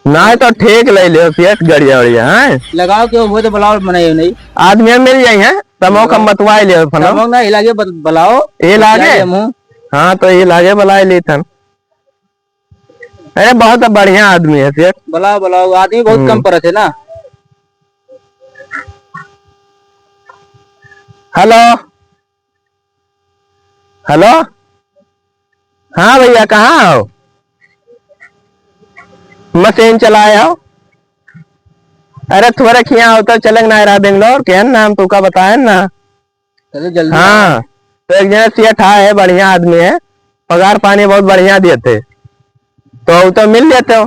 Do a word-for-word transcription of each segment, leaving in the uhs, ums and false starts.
नाहीं तो ठीक लइ लेव सेठ, गड़िया उड़िया, हैं? लगाओ, केहू होय तो बुलाओ, मने नहीं। आदमी मिल जाई हैं, तमो का लगाओ। मतवाई लेव, फनो। तमो ना, इलागे बत-, बुलाओ। ए लागे? इलागे मुँह। हाँ, तो ए लागे बुलाए लेथन। अरे, बहुत बढ़िया आदमी है सेठ। बुलाओ, बुलाओ, आदमी बहुत हम्म। कम परत है ना। हेलो, हेलो, हाँ भइया, कहाँ हो? मशीन चलाए हो? अरे, थोड़े खिया हो तो चलेंगे ना, रहा बेंगलोर के है ना, हम तुका बताए ना। चलो जल्दी हाँ, आओ। तो एक जने सेठ है, बढ़िया आदमी है, पगार पानी बहुत बढ़िया देते, तो उ तो मिल लेते हो।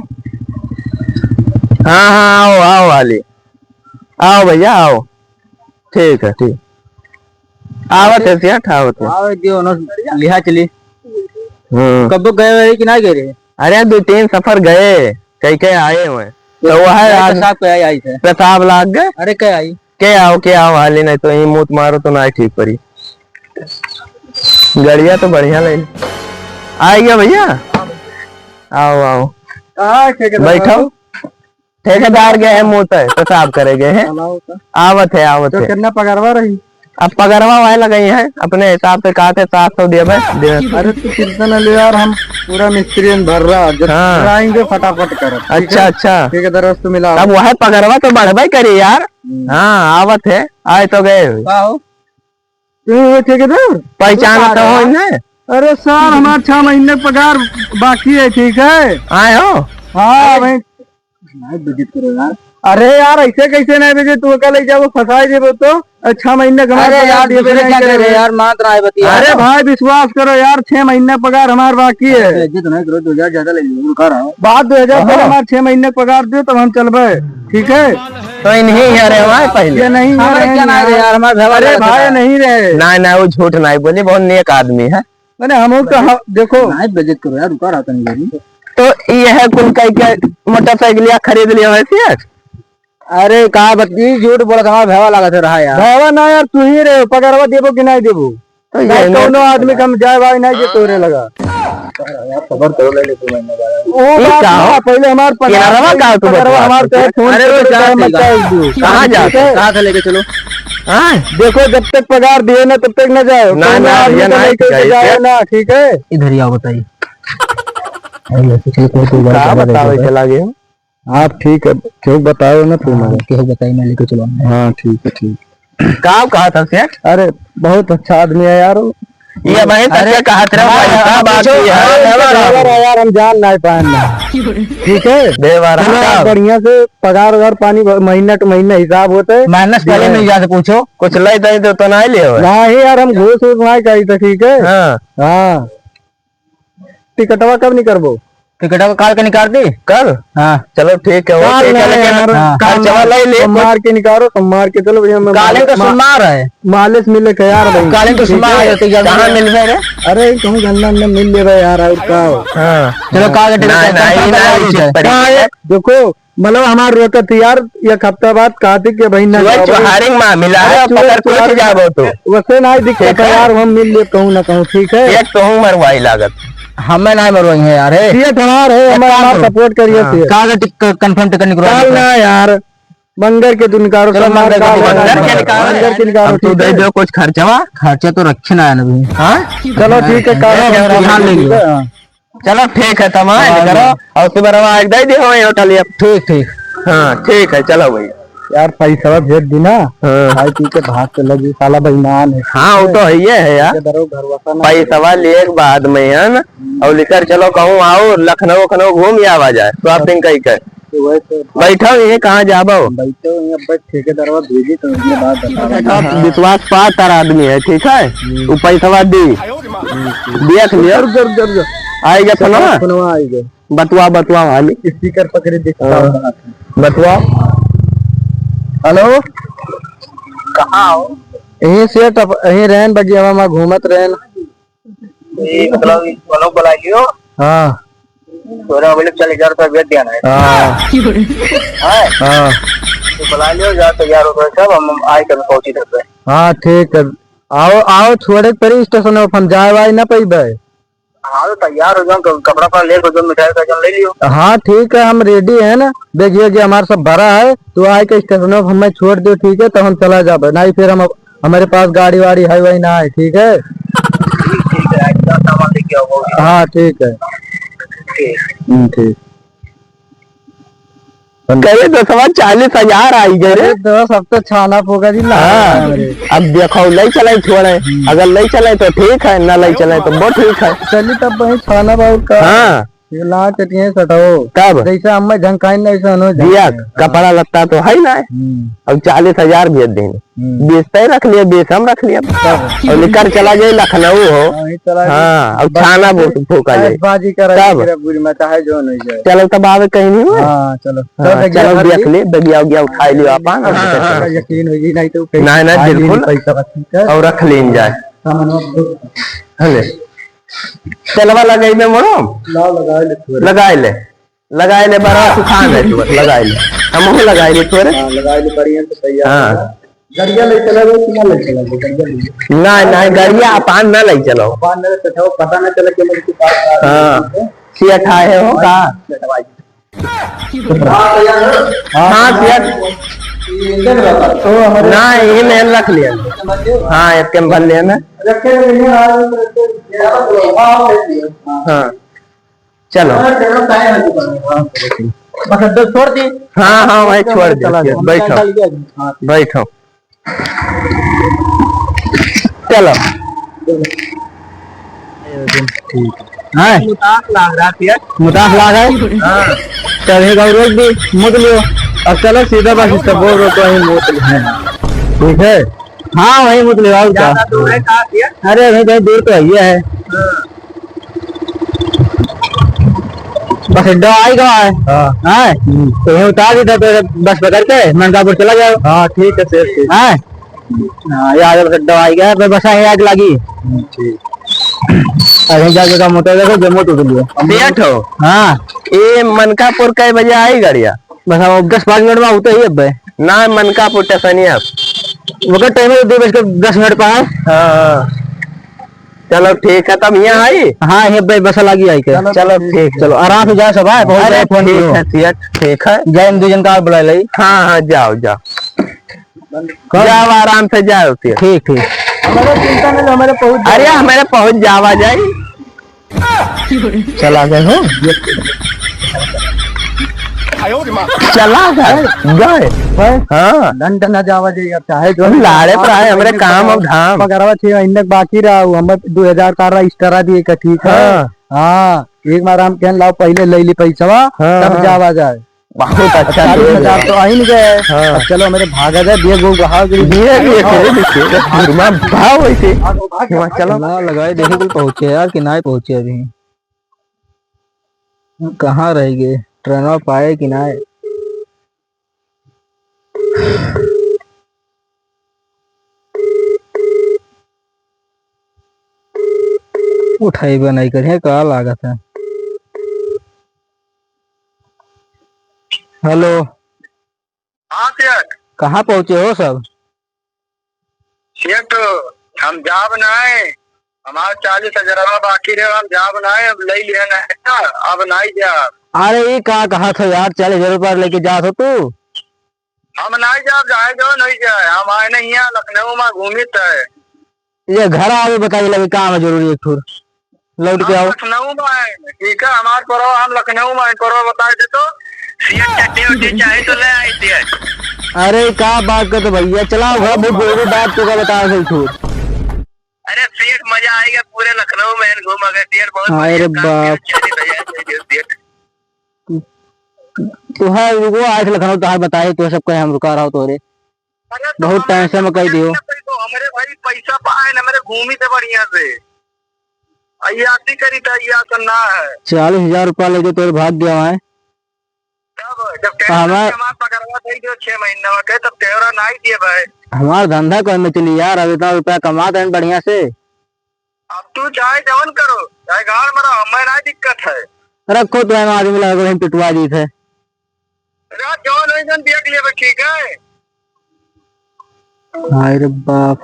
हाँ, हाँ, आओ, आओ हाली, आओ भइया, आओ। ठीक है, ठीक। आवत है सेठ, आवत है। आओ, जो उन्होंने लिहा चली। हम्म। कब गए रहे कि ना गए रहे? अरे, दो तीन सफर गए, कई के आए हुए। तो वह है यार, आज पेशाब पे आई, आई थे। पेशाब लाग गए। अरे, क्या आई? के आओ, के आओ, हाली नहीं तो यहीं मूत मारो तो ना ठीक पड़ी। गड़िया तो बढ़िया ले। आ गया भइया, आओ, आओ। कहाँ है ठेकेदार बैठो। बाबू? ठेकेदार गए हैं, मूत है, पेशाब करे गए हैं। चलाओ तो। आवत है, आवत तो है। कितना पगारवा रही? अब पगरवा वाले लगाई है, अपने हिसाब से कहा थे सात सौ दिया भाई, दिया। अरे तू चिंता न ले यार, हम पूरा मिस्त्री भर रहा, जब हाँ। कराएंगे फटाफट कर, ठीक अच्छा, है? अच्छा। ठेकेदार से मिला। अब वह पगरवा तो बढ़बे करी यार। हम्म। हाँ, आवत है, आए तो गए। का हो? तू ये ठेकेदार? पहचान तू तो हो कहाँ इन्हें? अरे सर, हमारा छह महीने पगार बाकी है, ठीक है? आए हो? हाँ अरे, भाई। नहीं विजिट करो यार। अरे यार, ऐसे कैसे नहीं विजिट? तू कल ही जाबो, फंसाई देबो तो। अरे, छह महीने का हमारा अरे पगार यार, दिए दूसरे नहीं क्या करे करे रहे हो। यार, मात्र आए बतिया। अरे भाई, विश्वास करो यार, छह महीने पगार हमार बाकी है। अरे, विजिट नहीं करो, दो हजार ज्यादा ले लीजिए, रुका रहा हूँ। बात दो हजार करो, हाँ। हमार छह महीने का पगार दो, तब हम चलबे, ठीक है? तो इन्हीं है रे हमारे पहले। ये नहीं है हमारे रे क्या ना है यार। यार, हमारे घर वाले अरे भाई, नहीं रहे। नहीं, नहीं, वो झूठ नहीं बोली, बहुत नेक आदमी है। मैंने हम तो ह-, देखो। नहीं, विजिट करो यार, रुका रहा था नहीं। तो ये है कुल कह के मोटरसाइकिल या खरीद लिया वैसे यार। अरे का बत-, ई झूठ बोलत, हमार भैवा लागत है रहा यार। भैवा ना यार, तू ही रहे, पगारवा देबो कि नहीं देबो? तो ये नहीं, नहीं कौनो आदमी कम जाए भाई नहीं जे तोरे लगा। यार, सबर करो, ले ले तू महीने बाद। वो ई बात का ना, हो? पहले हमार पगार, किनारवा का तू पगारवा बतवा हमार तू? चाहे फोन अरे पे वो तो जाए, चाहे मत जाए। कहाँ जाते? ठीक है? कहाँ से लेके चलो? हाँ? देखो, जब तक पगार दिए ना, तब तक न जाए। ना, कौनो ना, आदमी भैया, को ना, लेके के जाए। जाए ना, ठीक है? इधर ही आओ, बताइए। अरे, वैसे चलो, कोई, कोई बात का नहीं, बतावे देखो। चला गए? आप ठीक है, क्यों बताओ ना तुम? हाँ, क्यों बताइए, मैं लेके चलूँगा। हाँ, ठीक है, ठीक। का कहा था सेठ? अरे, बहुत अच्छा आदमी है यार। ये भाई, अरे, तक कहा था, हाँ, भाई, हाँ, का बात पूछो, है? हाँ, अरे, हाँ, हाँ। यार, हम जान नहीं पाए ना। ठीक है? देवर, चलो, हाँ, आप साहब। बढ़िया से पगार वगार पानी ब-, महीना to महीना हिसाब होते। माइनस पहले ठीक है। मिल जाते, पूछो। कुछ ले दे तो, तो नहीं ले हो। नहीं यार, हम घूस वूस नहीं कही तो, ठीक है? हाँ। हाँ। टिकटवा कब निकलबो? टिकटवा काल के निकाल दी। कल? हाँ। चलो ठीक है, काल ओके, ना कल के यार, हाँ। काल खर्चवा ना, ले ले, सोमवार के निकालो, सोमवार के चलो भैया, मैं काले तो मा-, सोमवार है। मालिश मिले के यार भाई। काले तो ठीक सोमवार है? है, तो जल्दी कहाँ है। मिलबे रे? अरे कहूँ गन्ना वन्ना मिल लेबे यार, और का हो? हाँ। चलो हाँ। काल के टिकट ना, कैंसिल ना, कर ये दो। ना, ये चीज पड़ी हाँ, है। ये देखो, मतलब हमार रोकत थी यार, एक हफ्ता बाद कहती कि भाई ना सुबह जाओ भाई। चोहारी में मिला अरे है, चुए पकड़ के चोहारी जाबो तू। वैसे ना ही दिक्कत ठीक है है। यार, हम मिल ले कहूँ ना कहूँ, ठीक है? एक तो हूँ मरवाई लागत। हमें ना मरवाई है यार, हे। ये हमार है, एक हमें काम हमार करो। सपोर्ट करिए हाँ। फिर। काल का टिक-, कंफर्म टिकट निकलवा काल दो। ना यार, मंगर के दिन निकालो, चलो, सोमवार मंगर के काल दिन। ना। मंगर के निकालो। मंगर के निकालो, अब तू ठीक दे है? दो कुछ खर्चवा। खर्चा तो रखे ना है ना भाई। हाँ? चलो ठीक है, काल ए, का देवरा, ध्यान ठीक है, लेंगे। हाँ। चलो ठीक है, तब हाँ, हाँ, करो। हाँ। और सुबह रवा एक दे दे हो होटल ये। ठीक, ठीक। हाँ, ठीक है, चलो भैया। यार, पैसा भेज दी ना। हाँ। खाए पी के भाग के लगी, साला बेईमान है। हाँ, वो तो है ही है यार। इधर घर वसा ना पैसा लेके बाद में है ना। हम्म। और लेकर चलो कहूँ आओ, लखनऊ, लखनऊ घूम आवा जाए, shopping कई के। तो वही तो बैठो, ये कहाँ जाबो? बैठो, ये बस ठेकेदारवा भेजी तो उसने बात बता। हाँ, हाँ। विश्वास पात्र आदमी है, ठीक है? हम्म। वो पैसवा दी। हम्म, हम्म। देख लियो। रुक जा, रुक जा, रुक जा। आइगा चलो, फोनवा? फोनवा आइगा। बतवा, बतवा वाली। Speaker पकड़े देख। हाँ। बतवा। Hello? कहाँ हो? यहीं सेठ, अब यहीं रहन बगियावा में घूमत रहन। ये मतलब, ये वालों को बुला लियो। हाँ। तोरा बोले, "चल, हजार रुपया भेज दिया ना।" हाँ। हाँ? हाँ। तो बुला लियो, जा, तैयार हो गए सब, हम आए कल पहुंची घर पे। हाँ, ठीक है। आओ, आओ, छोड़े के पड़ी स्टेशन पर, हम जाए वाए ना पइबे। हाँ, तो तैयार हो जाओ, क-, कपड़ा पहन ले, कुछ मिठाई उठाई जौन ले लियो। हाँ, ठीक है, हम ready है ना, बैग वैग हमार सब भरा है, तू आए के स्टेशन पर हमें छोड़ दियो, ठीक है, तो हम चला जाबे, नहीं फिर हम, हमारे पास गाड़ी वाड़ी है वही ना है, ठीक है? ठीक, ठीक है, इतना सामान लेके आओ, बहुत हाँ, ठीक है। ठीक। हम्म, ठीक। करे दोस्तवा, चालीस हजार आई गए रे। अरे दोस्त, अब तो छाना पोगा जी ला हाँ, रहा है रे। अब देखो, ले चले छोड़े, हम्म। अगर ले चले तो ठीक है, ना ले चले तो वो ठीक है। चली तब वही छाना बाबू का। हाँ। ये ला चटिया सटाओ। कब? जैसे हमें झंकाई नहीं, ऐसे हनो दिया, झंकाई। कपड़ा लत्ता तो है ना। हम्म। अब चालीस हजार भेज देंगे। हम्म। बीस तय रख लिया, बीस हम रख लिया। तब? और निकर चला जाए लखनऊ हो। हाँ, वहीं चला जाए। हाँ, अब बस छाना बस फूका जाए। बाजी करा तब? पूरी मचा है जो नहीं जाए। चलो तब आवे कहीं नहीं हुआ। हाँ, चलो। हाँ, चलो, चलो, देख लिया, देख ले, बगिया उगिया उठा लियो अपन। हाँ, हाँ, हाँ। यकीन होगी, नहीं तो कहीं नहीं, नहीं, खाई नहीं बिल्कुल। पैसा बस, ठीक है? और रख लेन जाए। सामान और दो। हले। चलवा लगाई में मोड़ो। लाओ, लगाए ले थोड़े। लगाए ले। लगाए ले बड़ा सुखान है तू, लगाए ले। हमहू लगाए ले थोड़े। हाँ, लगाए ले बढ़िया से तैयार हाँ। हो। गड़िया ले चला जाए कि ना ले चला जाए? गड़िया ले। ना, ना, गड़िया अपान ना ले चलो। अपान ना ले चलो, पता ना चले कि मेरे के पास आ रही है। हाँ। सिया खाए हो का? हाँ, भैया। हाँ, भैया। ये इंजन वाला। तो हमारे ना, ये मैंने रख लिया। हाँ, एक के भर लिया ना। रखे हुए हैं, हाँ, ये तो, ये तो, हाँ, हाँ। हाँ। चलो। हाँ, चलो, टाइम है दुकान में, हाँ। बस अड्डा छोड़ दी। हाँ, हाँ, वहीं छोड़ दे। चला जाओ। बैठो। हाँ, ठीक। बैठो। चलो। ठीक। हाँ। मुतास लाग रहा है। मुतास लाग है? हाँ। तो एक और रोक दी, मुद लियो। अब चलो सीधा बस stop बोल रहे तो वहीं मुद लियो। ठीक है? हाँ, वहीं मुद लियो, और क्या? ज्यादा दूर है, कहाँ से है? अरे, वहीं कहीं दूर तो है ही है। हाँ। बस अड्डा आई गवा है। हाँ। हाँ? हम्म। तो यहीं उतार देता, तो बस पकड़ के मनकापुर चला जाओ। हाँ, ठीक है, सर, ठीक। हाँ? हाँ, ये आगे बस अड्डा आई गया, पर बस यहीं आग लगी। हम्म, ठीक। अरे, जाके का मोटर देखो, जम्मो टूट गया। सेठ हो? हाँ। ये मनकापुर कै बजे आई गाड़िया? बस अब दस पाँच मिनट में होते ही अब। ना, मनकापुर स्टेशन ही अब। वो का टाइम है, दो बज के दस मिनट पर है। हाँ, हाँ। चलो ठीक है, तब यहाँ आई? हाँ, ये बे-, बस लगी आई के। चलो, चलो, ठीक है। चलो, आराम से जाओ सब, हाँ, बहुत अरे, बड़ा फोन ठीक कियो। है, ठीक, ठीक है। जाए, हम दो जन का और बुला लाई। हाँ, हाँ, जाओ, जाओ। कब? जाओ, आराम से जाओ, फिर। ठीक, ठीक। हमारे चिंता में, हमारे पहुँच अरे, जाओ। हमारे पहुँच जावा जाई। चला गए हो? चला गए, गए। गए? हाँ। लंदन ना जावा जाइए, चाहे जो हम लाड़े पर आए, हमरे काम अब धाम। पगरवा छे महीने बाकी रहा, वो हमर दो हजार का रहा, extra दिए का, ठीक है? हाँ। हाँ, एक बार हम कहन लाओ, पहले ले ली पैसवा, हाँ, तब हाँ। जावा जाए। बहुत अच्छा चालीस हजार तो आइन गए। हाँ। अब चलो, मेरे भागा जाए, दिए गो बहा गई। दिए, दिए, करे, दिए। भाव ऐसे। भाग, भाग, वहाँ भाग। चलो। ना लगाए, देखे कुल पहुँचे यार कि नाहीं पहुँचे अभी। कहाँ रह गए? ट्रेनवा पाए कि नाहीं? उठाइबे नहीं करिए, का लागत है? हेलो। हाँ सेठ। कहाँ पहुँचे हो सब? सेठ, हम जाब नाय, हमार चालीस हजारवा बाकी रहे, हम जाब नाय, अब ले लिया ना, अब नाय जाब। अरे, ये का कहा था यार, चालीस हजार रुपया लेके जात हो तू? हम नाय जाब, जाए जो नहीं जाए, हम आए नहीं यहाँ लखनऊ में घूमित है। ये घर आवे बतावे लगे काम है जरूरी एक ठुर। लौट के हम आओ। लखनऊ में आए, ठीक है, हमार परवा, हम लखनऊ में आए, परवा बताए दे तो, सीएट चड्डी उड्डी चाहे तो ले आई सीएट। अरे का बात कर तो भैया, चलाओ घर, बहुत जरूरी बात तो का बताओ सही ठुर। अरे सीएट मजा आएगा, पूरे लखनऊ में घूम अगर सीएट बहुत हाँ, बढ़िया अरे काम किया, बाप। चलिए भैया, दे दो सीएट। तू है वो आए थे लखनऊ, तो हाल बताए, तो सब कहे हम रुका रहो तोरे। अरे तो बहुत हमारे tension में कह दियो। तो हमरे भाई पैसा पाए ना, मेरे घूमी थे बढ़िया से। अय्यासी करी था, अय्यास ना है। चालीस हजार रुपया लेके तोरे भाग गया है। तब जब tension हमार से हमार पकड़वा दे दियो छह महीना के, तब तेरा ना ही दिए भाई। हमार धंधा कोई में चली यार, अब इतना रुपया कमात हैं बढ़िया से। अब तू चाहे जवन करो, चाहे गाड़ मरो, हमें ना दिक्कत है। रखो तो हम आदमी लगा के पिटवा दी थे। रात जवन होई जन देख लेबे, ठीक है? हाय रे बाप,